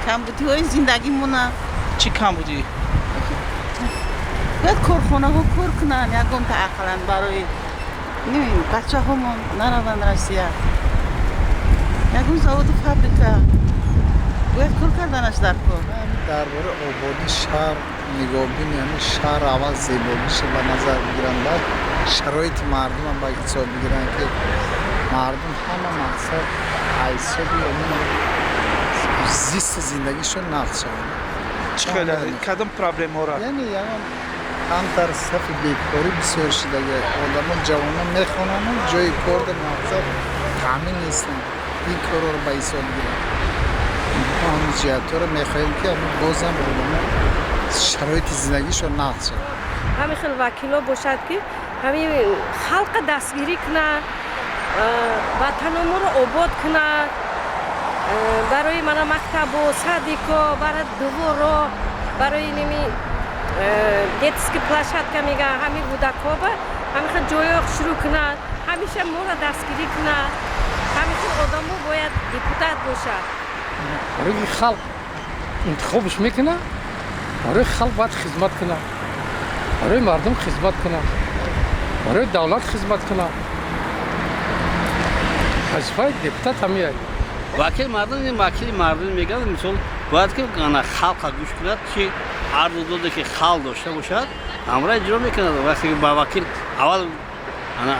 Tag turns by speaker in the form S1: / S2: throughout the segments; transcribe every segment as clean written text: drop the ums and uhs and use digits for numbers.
S1: Камбудиҳои зиндагимона.
S2: Чӣ камбудӣ?
S1: Бояд корхонаҳо кор кунанд, ягонта ақаллан барои бачаҳомон нараванд Россия. Ягон заводу фабрика бояд кор карданаш дар кор.
S3: Дар бораи ободии шаҳр, нигоҳбини ҳамин шаҳр, аввал зебогиша ба назар бигиранд, баъд шароити мардумам ба ҳисоб бигиранд, ки мардум ҳама мақсад ҳисоби зисти зиндагишон нағз шавад.
S2: Чӣ хеле, кадом проблемаҳоро?
S3: Яъне ягон камтар сафи бекорӣ бисёр шудага, одамон, ҷавонон мехонанд, ҷои кор дар мақсад таъмин нестанд. Ин корҳоро ба ҳисоб бигиранд. Мо ҳамин ҷиҳатҳоро мехоҳем, ки бозам одамо шароити зиндагишон нағз шавад.
S4: Ҳамин хел вакило бошад, ки ҳамин халқа дастгирӣ кунад, ватаноморо обод кунад, барои мана мактабу садико, барои дворо, барои ними детский площадка мегӯянд, ҳамин кӯдакҳоба ҳамин хел ҷойҳо шурӯъ кунад, ҳамеша моро дастгирӣ кунад. Ҳамин хел одамо бояд депутат бошад.
S5: Барои халқ интихобш мекунад, барои халқ бояд хизмат кунад, барои мардум хизмат кунад, барои давлат хизмат кунад. Вазифаи депутат ҳамияй.
S6: Вакили мардум, вакили мардум мегӯянд, мисол, бояд ки халқа гӯш кунад, чи арзу доде ки халқ дошта бошад, ҳамра иҷро мекунад. Вақте ки ба вакил аввал ана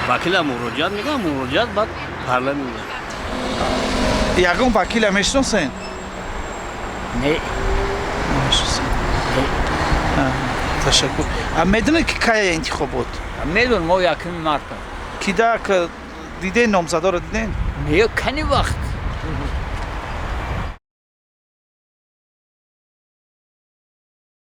S6: вакила муроҷиат мекунад, муроҷиат баъд парламент.
S2: Ягон вакила мешиносен?
S7: Не.
S2: Намешиносен. Ташаккур. А медонед, ки кая интихобот?
S7: Медонам, мо 1-уми марта.
S2: Кида диден, номзадоро диден?
S7: Не, кани вақт.